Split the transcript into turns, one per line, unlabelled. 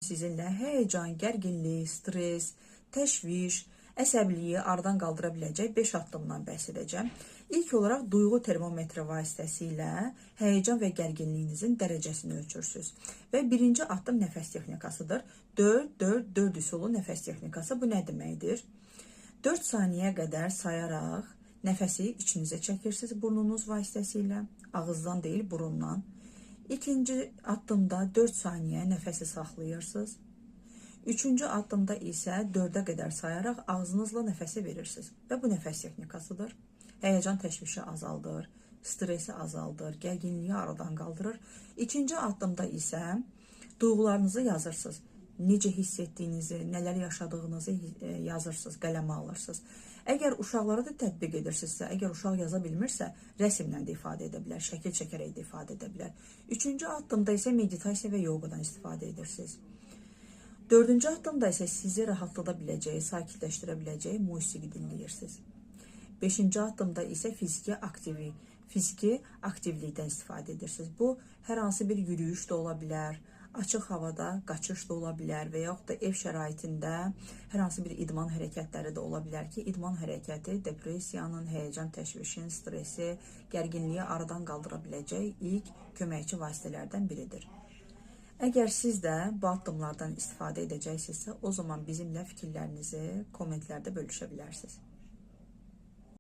Sizinlə həyəcan, gərginlik, stres, təşviş, əsəbiliyi aradan qaldıra biləcək 5 addımdan bəhs edəcəm. İlk olaraq duyğu termometri vasitəsilə həyəcan və gərginliyinizin dərəcəsini ölçürsüz. Və birinci addım nəfəs texnikasıdır. 4-4-4 üsulu nəfəs texnikası. Bu nə deməkdir? 4 saniyə qədər sayaraq nəfəsi içinizə çəkirsiniz burnunuz vasitəsilə, ağızdan deyil, burundan. İkinci addımda 4 saniyə nəfəsi saxlayırsınız. Üçüncü addımda isə 4-ə qədər sayaraq ağzınızla nəfəsi verirsiniz. Və bu nəfəs texnikasıdır. Həyəcan təşvişi azaldır, stresi azaldır, gərginliyi aradan qaldırır. İkinci addımda isə duyğularınızı yazırsınız. Necə hiss etdiyinizi, nələr yaşadığınızı yazırsınız, qələmə alırsınız. Əgər uşaqlara da tətbiq edirsinizsə, əgər uşaq yaza bilmirsə, rəsmlə də ifadə edə bilər, şəkil çəkərək də ifadə edə bilər. Üçüncü addımda isə meditasiya və yoqadan istifadə edirsiniz. Dördüncü addımda isə sizi rahatlada biləcəyi, sakitləşdirə biləcəyi musiqi dinləyirsiniz. Beşinci addımda isə fiziki aktivlikdən istifadə edirsiniz. Bu hər hansı bir yürüyüş də ola bilər, açıq havada qaçış da ola bilər və yaxud da ev şəraitində hər hansı bir idman hərəkətləri də ola bilər ki, idman hərəkəti depressiyanın, həyəcan, təşvişin, stresi, gərginliyi aradan qaldıra biləcək ilk köməkçi vasitələrdən biridir. Əgər siz də bu addımlardan istifadə edəcəksinizsə, o zaman bizimlə fikirlərinizi kommentlərdə bölüşə bilərsiniz.